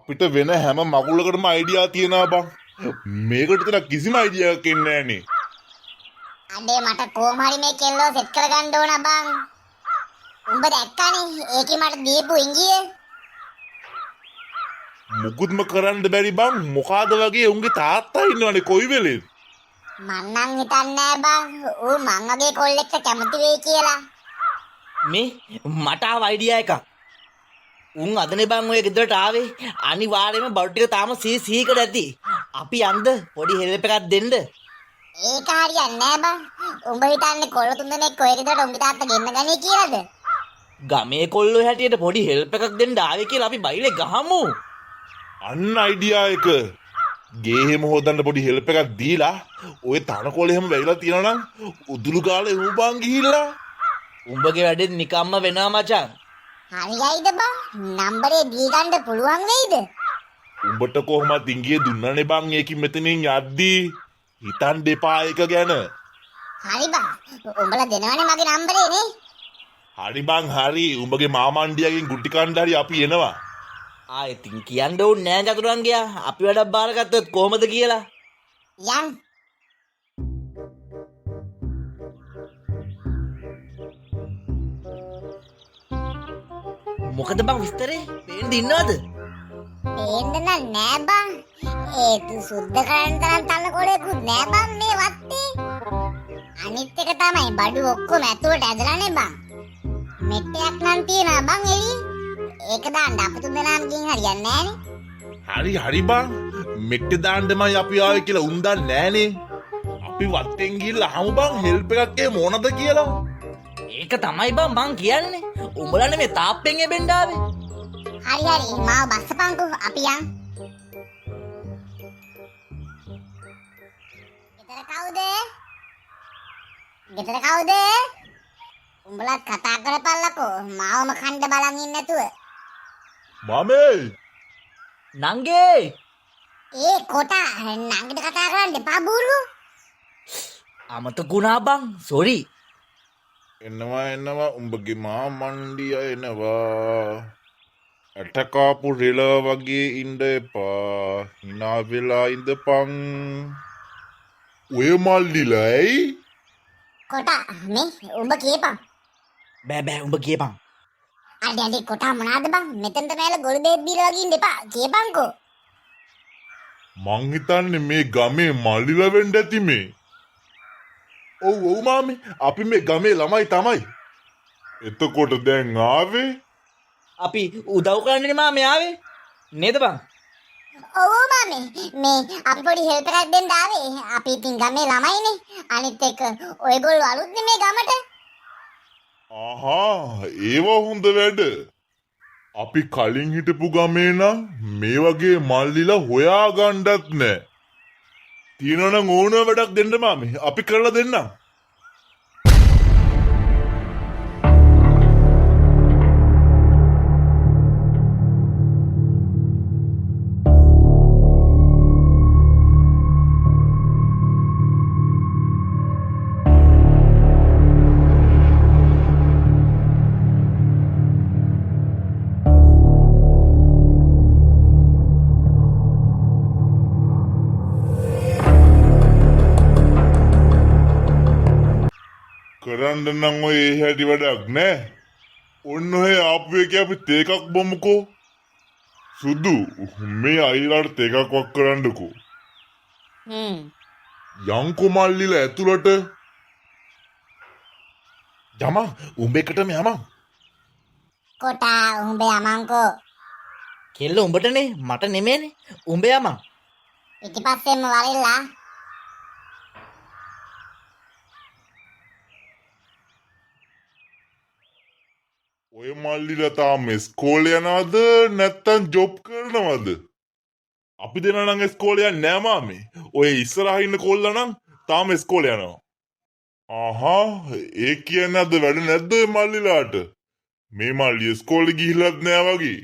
අපිට වෙන හැම මගුලකටම අයිඩියා තියනවා බං. මේකට විතර කිසිම අයිඩියා එකක් එන්නේ නෑනේ. අඩේ මට කොහොම හරි මේ කෙල්ලෝ සෙට් කරගන්න ඕන බං. උඹ දැක්කනේ ඒකේ මට දීපු ඉංගිය. මුකුත්ම කරන්න බැරි බං. මොකාද වගේ උන්ගේ තාත්තා ඉන්නවනේ කොයි වෙලේත්. මං නම් හිතන්නේ නෑ බං ඌ මං වගේ කොල්ලෙක්ට කැමති වෙයි කියලා. මේ මට ආව අයිඩියා එකක්. උන් අදනේ බං ඔය ගෙදරට ආවේ. අනිවාර්යයෙන්ම බඩු ටික තාම සී සීකට ඇති. අපි යන්ද පොඩි හෙල්ප් එකක් දෙන්න. ඒක හරියන්නේ නෑ බං. උඹ හිතන්නේ කොල්ල තුන්දෙනෙක් ඔය ගෙදරට උන්ගේ තාත්තා ගෙන්න ගනී කියලාද? ගමේ කොල්ලෝ හැටියට පොඩි හෙල්ප් එකක් දෙන්න ආවේ කියලා අපි බයිලේ ගහමු. අන්න අයිඩියා එක. ගේ එහෙම හොදන්න පොඩි හෙල්ප් එකක් දීලා ඔය තනකොළ එහෙම වැగిලා තියෙනවා නම් උදුළු ගාලා එමු බං ගිහිල්ලා. උඹගේ වැඩෙත් නිකම්ම වෙනවා මචං. හරියයිද බං? නම්බරේ දී ගන්න පුළුවන් වෙයිද? උඹට කොහොමත් ඉංගිය දුන්නනේ බං ඒකින් මෙතනින් යද්දී. හිතන් දෙපා ඒක ගැන. හරි බං. උඹලා දෙනවනේ මගේ නම්බරේ නේ. හරි බං හරි. උඹගේ මාමණ්ඩියගෙන් ගුටි කන්න හරි අපි එනවා. ආ ඉතින් කියන්න ඕනේ නෑ චතුරංගයා. අපි වැඩක් බාරගත්තොත් කොහොමද කියලා. යන්. මොකද බං විස්තරේ? පේන්න ඉන්නවද? පේන්න නම් නෑ බං. ඒ සුද්ධ කරන්න තරම් තනකොළේකුත් නෑ බං මේ වත්තේ. අනිත් එක තමයි බඩු ඔක්කොම ඇතුළට ඇදලානේ බං. මෙට්ටයක් නම් තියනවා බං එළියේ. ඒක දාන්න අපි තුන්දෙනාම ගින් හරියන්නේ නෑනේ. හරි හරි බං. මෙට්ටේ දාන්නමයි අපි ආවේ කියලා උන් දන්නේ නෑනේ. අපි වත්තෙන් ගිහිල්ලා අහමු බං හෙල්ප් එකක් එහෙම ඕනද කියලා. ඒක තමයි බං මං කියන්නේ. උඹලානේ මේ තාප්පෙන් එබෙන්න ආවේ. හරි හරි මාව බස්සපන්කෝ අපි යන්. ගෙදර කවුද? ගෙදර කවුද? උඹලත් කතා කරපල්ලකෝ මාවම කණ්ඩ බලන් ඉන්න නැතුව. මාමේ නංගේ ඒ කොටා නංගිට කතා කරන්න එපා බූරු. අමතකුණා බං සෝරි. එනවා එනවා උඹගේ මාමණ්ඩිය එනවා. ඇට කාපු රෙල වගේ ඉන්න එපා. hina වෙලා ඉඳපන්. ඔය මල්ලිලා ඇයි? කොටා මේ උඹ කියපන්. බෑ බෑ උඹ කියපන්. අඩේ අඩේ කොටා මොනාද බං මෙතනට මෑල ගොළු බේත් බීලා වගේ ඉන්න එපා කියපන්කෝ. මං හිතන්නේ මේ ගමේ මල්ලිලා වෙන්න ඇති මේ. ඔව් ඔව් මාමේ අපි මේ ගමේ ළමයි තමයි. එතකොට දැන් ආවේ අපි උදව් කරන්නනේ මාමේ ආවේ නේද බං? ඔව් මාමේ මේ අපි පොඩි හෙල්ප් එකක් දෙන්න ආවේ. අපි ඉතින් ගමේ ළමයිනේ. අනිත් එක ඔයගොල්ලෝ අලුත්නේ මේ ගමට. ආහා ඒව හොඳ වැඩ. අපි කලින් හිටපු ගමේ නම් මේ වගේ මල්ලිලා හොයාගන්නත් නෑ. තියෙනවා නම් ඕනම වැඩක් දෙන්න මාමේ අපි කරලා දෙන්නම්. කරන්න නම් ඔය ඒ හැටි වැඩක් නෑ. ඔන්න ඔය ආපු එකේ අපි තේ එකක් බොමුකෝ. සුදු මේ අයිලාට තේ එකක් වක් කරන්නකෝ. යංකෝ මල්ලිලා ඇතුළට. යමන් උඹ එකටම යමන්. කොටා උඹ යමන්කෝ. කෙල්ල උඹටනේ මට නෙමේනේ. උඹ යමන්. පිටිපස්සෙන්ම වරෙල්ලා. ඔය මල්ලිලා තාම ඉස්කෝලේ යනවද නැත්තම් ජොබ් කරනවද? අපි දෙනා නම් ඉස්කෝලේ යන්නේ නෑ මාමේ. ඔය ඉස්සරහා ඉන්න කොල්ලා නම් තාම ඉස්කෝලේ යනවා. ආහා ඒ කියන්නේ අද වැඩ නැද්ද ඔය මල්ලිලාට? මේ මල්ලි ඉස්කෝලේ ගිහිල්ලත් නෑ වගේ.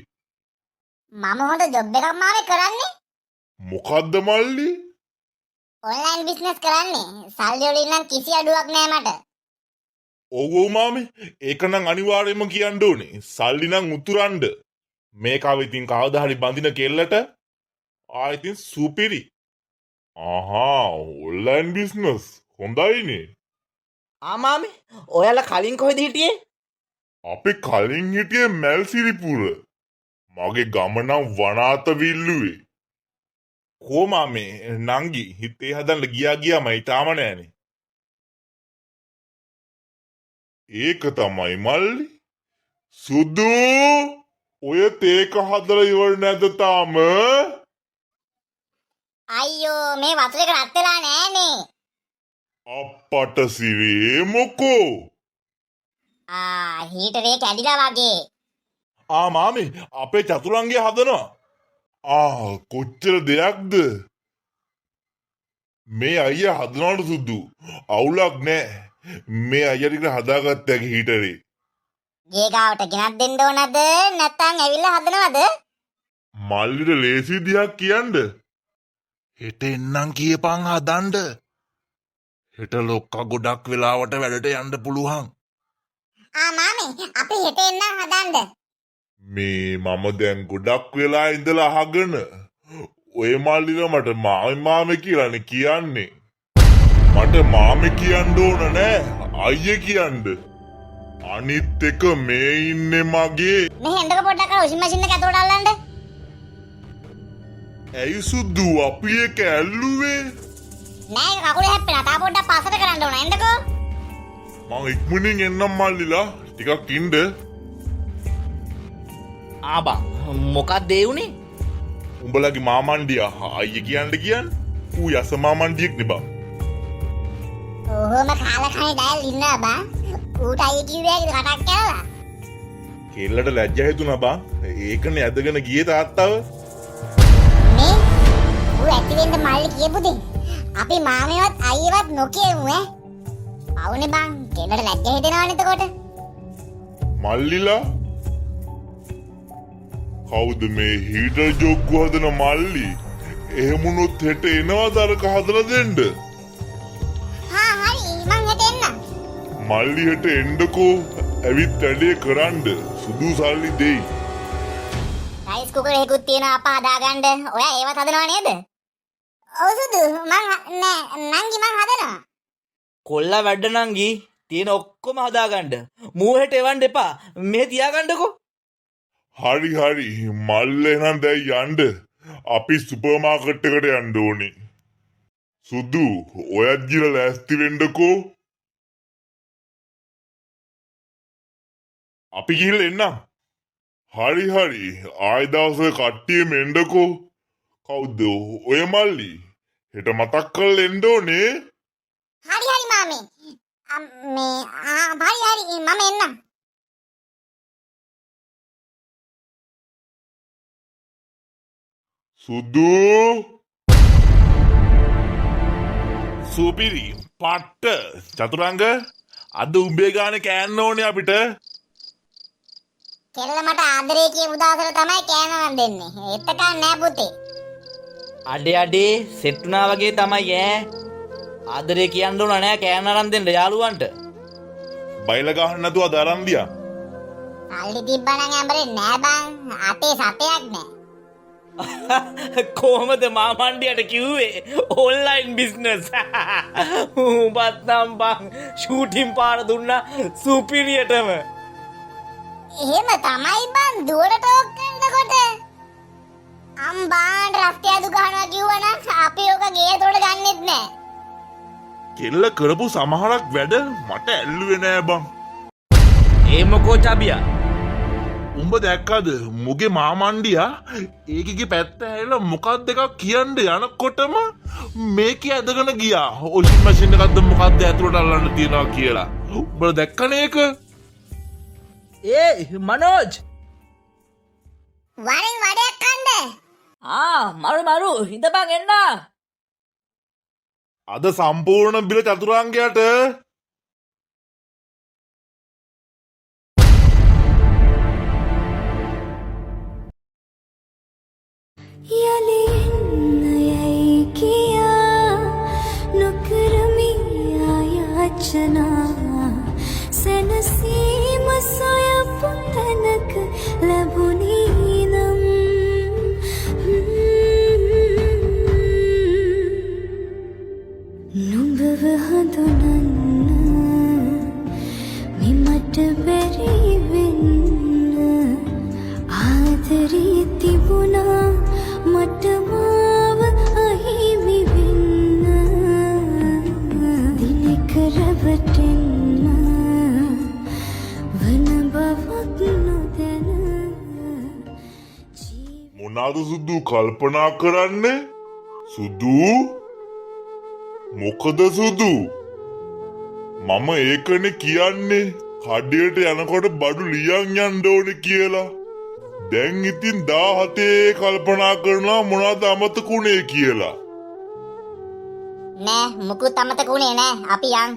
මම හොඳ ජොබ් එකක් මාමේ කරන්නේ. මොකද්ද මල්ලි? ඔන්ලයින් බිස්නස් කරන්නේ. සල්ලි වලින් නම් කිසි අඩුවක් නෑ මට. ඔව් ඔව් මාමේ ඒක නම් අනිවාර්යයෙන්ම කියන්න ඕනේ. සල්ලි නම් උතුරන්න. මේකාව ඉතින් කවදා හරි බඳින කෙල්ලට ආ ඉතින් සුපිරි. ආහා, ඔන්ලයින් බිස්නස් හොඳයිනේ. ආ මාමේ, ඔයාලා කලින් කොහෙද හිටියේ? අපි කලින් හිටියේ මැල්සිරිපුර. මගේ ගම නම් වනාත විල්ලුවේ. කෝ මාමේ නංගි හිතේ හදන්න ගියා ගියාමයි තාම නෑනේ. ඒක තමයි මල්ලි. සුදු ඔය තේක හදලා ඉවර නැද්ද තාම? අයියෝ, මේ වතුර එක රත් වෙලා නෑනේ. අප්පට සිරේ මොකෝ? ආ, හීටරේ කැඩිලා වගේ. ආ මාමේ, අපේ චතුරංගය හදනවා. ආ, කොච්චර දෙයක්ද මේ අයියා හදනවට සුදු. අවුලක් නෑ. මේ අයියා ටික හදාගත්ත හැකි හීටරේ. ගේ ගාවට ගෙනත් දෙන්න ඕනද නැත්නම් ඇවිල්ලා හදනවද? මල්ලිට ලේසි දිහක් කියන්න. හෙට එන්නම් කියපන් හදන්න. හෙට ලොක්කා ගොඩක් වෙලාවට වැඩට යන්න පුළුවන්. ආ මාමේ, අපි හෙට එන්නම් හදන්න. මේ මම දැන් ගොඩක් වෙලා ඉඳලා අහගෙන ඔය මල්ලිලා මට මාමේ මාමේ කියලානේ කියන්නේ. මට මාමේ කියන්න ඕන නෑ, අයියේ කියන්න. අනිත් එක මේ ඉන්නේ මගේ. මෙහෙ එන්නකෝ පොඩ්ඩක් අර වොෂින් මැෂින් එක ඇතුළට අල්ලන්න. ඇයි සුදු අපි එක ඇල්ලුවේ? නෑ, ඒක කකුලේ හැප්පෙනවා. තා පොඩ්ඩක් පස්සට කරන්න ඕන. එන්නකෝ. මං ඉක්මනින් එන්නම් මල්ලිලා, ටිකක් ඉන්න. ආ බං, මොකක්ද ඒ වුනේ? උඹලගේ මාමණ්ඩියා අයියේ කියන්න කියන්නේ. ඌ යස මාමණ්ඩියෙක් නේ බං. ඔහොම කාලා කනේ ඩයල් ඉන්නවා බං. ඌට අයියේ කිව්වේ ඇයිද කටක් කෑලා? කෙල්ලට ලැජ්ජා හිතුණා බං. ඒකනේ ඇදගෙන ගියේ තාත්තව. මේ ඌ ඇති වෙන්න මල්ලි කියපු දේ අපි මාමේවත් අයියේවත් නොකියමු ඈ. පවුනේ බං, කෙල්ලට ලැජ්ජා හිතෙනවනේ එතකොට. මල්ලිලා කවුද මේ හීටර් ජොග්ගු හදන මල්ලි? එහෙම වුණොත් හෙට එනවද අරක හදලා දෙන්න? හා හරි, මං හෙට එන්නම්. මල්ලි හෙට එන්නකෝ, ඇවිත් වැඩේ කරන්න. සුදු සල්ලි දෙයි. රයිස් කුකර් එකකුත් තියෙනවා අප්පා හදාගන්න. ඔයා ඒවත් හදනව නේද? ඔව් සුදු, මං නෑ නංගි මං හදනවා. කොල්ලා වැඩ නංගි, තියෙන ඔක්කොම හදාගන්න. මූ හෙට එවන්න එපා. මෙහෙ තියාගන්නකෝ. හරි හරි මල්ල, එහෙනම් දැන් යන්න. අපි සුපර් මාකට් එකට යන්න ඕනේ. සුදු ඔයත් ගිහලා ලෑස්ති වෙන්නකෝ. අපි ගිහිල්ලා එන්නම්. හරි හරි, ආයෙ දවසක කට්ටියම එන්නකෝ. කවුද ඔය මල්ලි? හෙට මතක් කරලා එන්න ඕනේ. හරි හරි මාමේ. මේ හරි හරි මම එන්නම්. සුදු සුපිරි පට්ට චතුරංග, අද උඹේ ගානේ කෑන්න ඕනේ අපිට. කෙල්ල මට ආදරේ කියපු දවසට තමයි කෑම මං දෙන්නේ. එතකන් නෑ පුතේ. අඩේ අඩේ, සෙට් වුණා වගේ තමයි ඈ. ආදරේ කියන්න ඕන නෑ කෑම අරන් දෙන්න යාළුවන්ට. බයිලා ගහන්න නැතුව අද අරන් දියා. සල්ලි තිබ්බනම් ඇඹරෙන්නේ නෑ බං. අතේ සතයක් නෑ. කොහොමද මාමණ්ඩියට කිව්වේ ඔන්ලයින් බිස්නස්? උඹත් නම් බං ෂූටින් පාර දුන්නා සුපිරියටම. එහෙම තමයි බං දුවට ටෝක් කරනකොට. අම්බාන්ට රස්තිය අදු ගහනවා කිව්වනම් අපි ඔක ගේ දොඩ ගන්නෙත් නෑ. කෙල්ල කරපු සමහරක් වැඩ මට ඇල්ලුවේ නෑ බං. ඒ මොකෝ චබියා? උඹ දැක්කද මුගේ මාමණ්ඩියා ඒකගේ පැත්ත හැරිලා මොකක්ද එකක් කියන්න යනකොටම මේකේ ඇදගෙන ගියා. වොෂින් මැෂින් එකක්ද මොකක්ද ඇතුළට අල්ලන්න තියනවා කියලා. උඹලා දැක්කනේ ඒක? ඒ මනෝජ්, වරෙන් වඩයක් කන්න. ආ මරු මරු, හිඳපන් එන්න. අද සම්පූර්ණ බිල චතුරංගයට. යලින්න යැයි කියා නොකරමි ආයාචනා, සැනසීම සොයපු තැනක ලැබුණේ. තිබුණා මට මාව අහිමි වෙන්න. දිනක රැවටෙන්න වන බවක් නොදැන. මොනාද සුදු කල්පනා කරන්නේ? සුදු, මොකද සුදු? මම ඒකනේ කියන්නේ, කඩේට යනකොට බඩු ලියන් යන්න ඕනේ කියලා. දැන් ඉතින් 17 කල්පනා කරනවා මොනවද අමතක වුනේ කියලා. නෑ, මුකුත් අමතක වුණේ නෑ. අපි යන්.